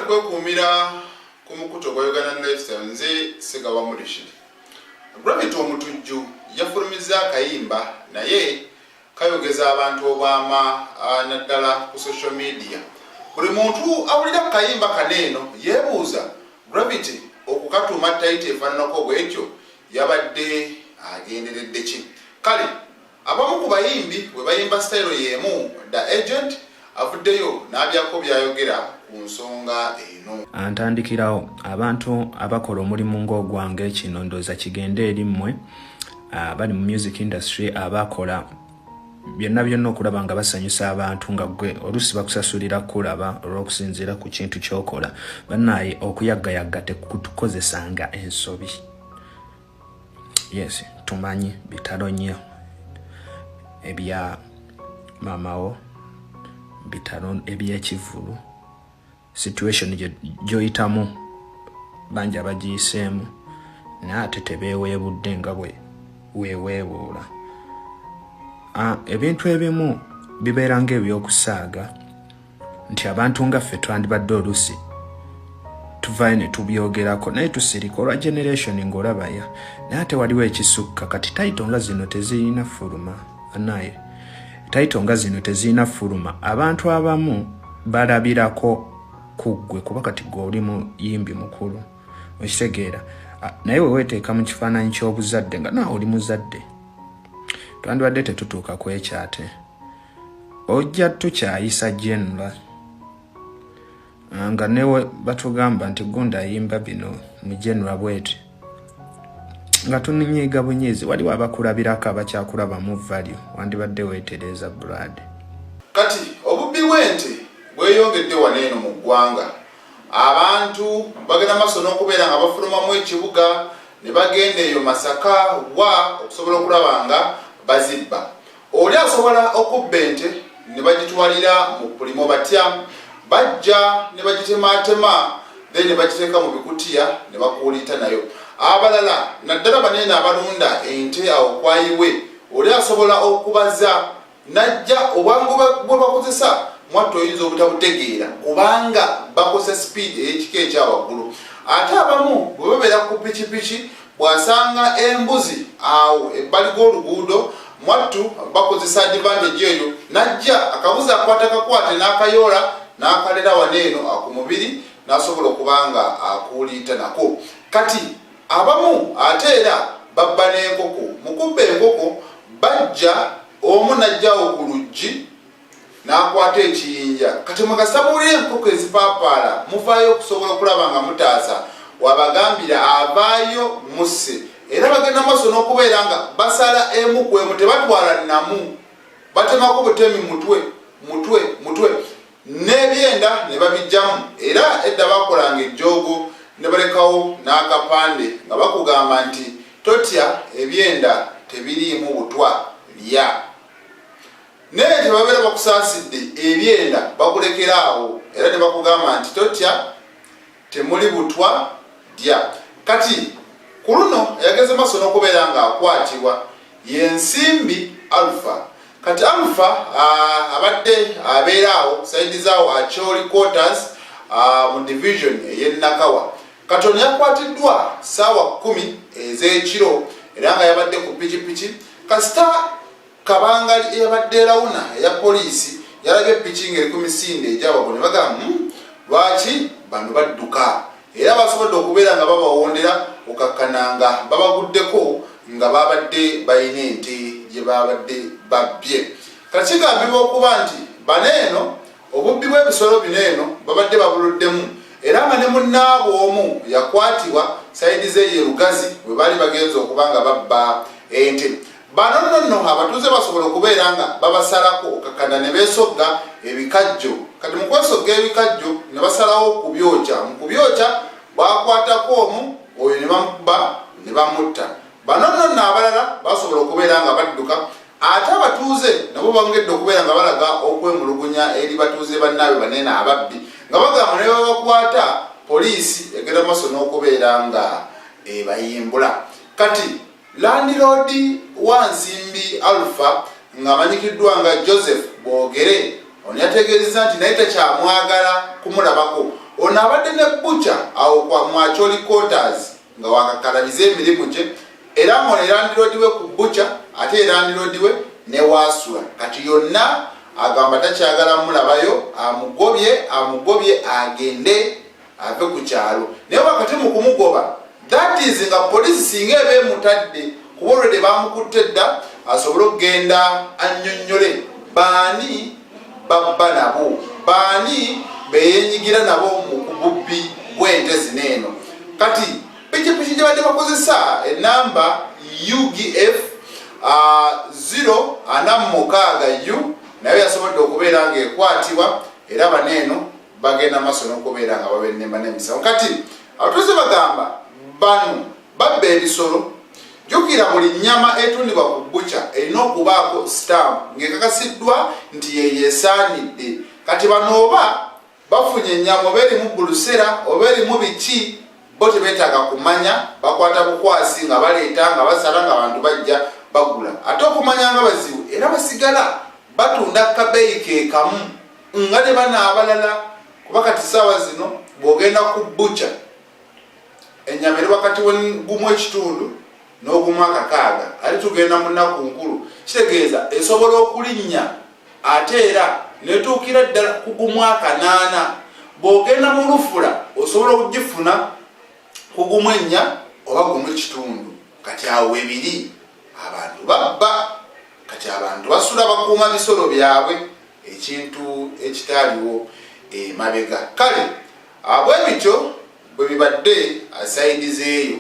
Kwekuumira ku mukutu ogwa Ugandan Lifestyle, nze Segawa Murishid. Gravity Omutujju yafulumizza akayimba, naye kayogeza abantu obwama, naddala ku social media. Buli muntu awulira ku kayimba kano eno yeebuuza Gravity okukatuuma title efaananako bwetyo yabadde agenderedde ki? Kale abamu ku bayimbi bwe bayimba sitayiro y'emu, The Agent avuddeyo n'abyako by'ayogera ku nsonga eno. Ntandikirawo abantu abakola omulimu ng'ogwange. Kino ndowooza kigende eri mmwe bali mu music industry, abakola byonna byonna okulaba nga basanyusa abantu, nga gwe oluusi bakusasulira kulaba olw'okusinziira ku kintu ky'okola. Bannaye, okuyaggayagga tekutukozesanga ensobi. Yes, tumanyi bitalo nnyo ebya maamawo, bitalo ebyekivulu, situation gyoyitamu bangi abagiyiseemu, naye ate tebeeweebudde nga bwe weeweebuula. Ebintu ebimu bibeera ng'ebyokusaaga nti abantu nga ffe twandibadde oluusi tuvaayo ne tubyogerako, naye tusirika olwa generation ng'olabaya, naye ate waliwo ekisukka. Kati title nga zino tezirina fuluma, naye title nga zino tezirina fuluma. Abantu abamu balabirako ku ggwe, kuba kati gwe oli muyimbi mukulu, okitegeera? Naye we weeteeka mu kifaananyi ky'obuzadde nga naawe oli muzadde, twandibadde tetutuuka ku ekyo. Ate ojja tukyayisa genre nga newe batugamba nti gundi ayimba bino mu genre bweti, nga tunyiiga bunyiizi. Waliwo abakulabirako, abakyakulabamu value. Wandibadde weetereeza, brad. Kati obubbi bw'ente bweyongedde wano eno mu ggwanga. Abantu bagenda maaso n'okubeera nga bafulumamu ekibuga ne bagenda eyo Masaka wa okusobola okulaba nga bazibba. Oli asobola okubba ente ne bagitwalira mu pulimo batya, bajja ne bagitemaatema, then ne bagiteeka mu bikutiya ne bakuuliita nayo. Abalala, naddala baneene abalunda ente awo kwayiwe, oli asobola okubaza najja obwangu bwe bakozesa, mwattu oyinza obutabutegeera kubanga bakozesa speed ey'ekika ekyawaggulu. Ate abamu bwe babeera ku pikipiki, bw'asanga embuzi awo ebbali g'oluguudo, mwattu bakozesa advantage eyo, najja akabuzi akwata kakwate n'akayoola n'akalera wano eno ku mubiri, n'asobola okuba nga akuuliita nako. Kati abamu ate era babba n'enkoko. Mu kubba enkoko, bajja omu najjawo ku luggi n'akwata ekiyinja. Kati mukasa muwulira enkoko ezipaapaala, muvaayo okusobola okulaba nga mutaasa. Wabagambira avaayo musse, era bagenda maaso n'okubeera nga basala emu ku emu, tebatwala namu, batemako butemi mutwe, mutwe, mutwe, n'ebyenda ne babijjamu. Era edda bakolanga ejjoogo ne balekawo n'akapande nga bakugamba nti, "Totya, ebyenda tebiriimu butwa, lya." Naye tebabeera bakusaasidde, ebyenda bakulekera awo, era ne bakugamba nti, "Totya, temuli butwa, lya." Kati ku luno yageze maaso n'okubeera ng'akwatibwa yensimbi Alpha. Kati Alpha abadde abeera awo side zaawo Acholi Quarters, mu division ey'e Nakawa. Kati ono yakwatiddwa saawa 10 ez'ekiro, era nga yabadde ku pikipiki. Kasita kabangali eyabadde erawuna eya poliisi yalabye piki ng'eri ku misinde egyawaggulu, ne bagamba, "Lwaki bano badduka?" Era basobodde okubeera nga babawondera okakkana nga babaguddeko nga babadde balina ente gye babadde babbye. Kati kigambibwa okuba nti bano eno obubbi bw'ebisolo bino eno babadde babuluddemu, era nga ne munnaabwe omu yakwatibwa side z'eyo Lugazi bwe baali bagenza okuba nga babba ente. Bano nno nno abatuuze basobola okubeera nga babasalako okakkana ne beesogga ebikajjo. Kati mu kwesogga ebikajjo ne basalawo okubyokya. Mu kubyokya bakwatako omu oyo ne bamukuba ne bamutta. Bano nno nno abalala basobola okubeera nga badduka. Ate abatuuze nabo bongedde okubeera nga balaga okwemulugunya eri batuuze bannaabwe banene ababbi, nga bagamba ne babakwata, poliisi egenda maaso n'okubeera nga ebayimbula. Kati landlord wa Nsimbi Alpha, ng'amanyikiddwa nga Joseph Boogere, ono yategeezezza nti naye takyamwagala kumulabako. Ono abadde ne butcher awo kwa mu Acholi Quarters nga wakakkalabiza emirimu gye era ng'ono erandiroodi we ku butcher ate erandiroodi we ne waasula. Kati yonna agamba takyagala mulabayo, amugobye amugobye agende ave ku kyalo. Naye wakati mu kumugoba, that is nga poliisi singa eba emutadde, kuba olwedde bamukutte dda, asobole okugenda annyonnyole baani babba nabo, baani beyenyigira nabo mu bubbi bw'ente zino eno. Kati pikipiki gye badde bakozesa enamba UGF 046 U nayo yasobodde okubeera ng'ekwatibwa, era bano eno bagenda maaso n'okubeera nga babennemba n'emisango. Kati abatuuze bagamba bano babba ebisolo. Jjukira buli nnyama etundibwa ku bbuca erina okubaako sitampu ng'ekakasiddwa nti yeyo esaanidde. Kati bano oba bafunye ennyama oba erimu bulusera oba erimu biki, bo tebeetaaga kumanya, bakwata bukwasi nga baleeta nga basala nga abantu bajja bagula. Ate okumanya nga bazibu era basigala batunda kabeeyi ke kamu nga ne bano abalala, kuba kati ssaawa zino bw'ogenda ku bbuca ennyama eri wakati w'egumu ekitundu n'ogumu akakaaga, ate tugenda mu nnaku nkulu, kitegeeza esobola okulinnya ate era netuukira ddala ku gumu akanaana. Bw'ogenda mu lufula osobola okugifuna ku gumu ennya oba gumu ekitundu. Kati awo webiri abantu babba, kati abantu basula bakuuma bisolo byabwe, ekintu ekitaaliwo emabega. Kale bwe bityo bwe bibadde asayidi zeeyo.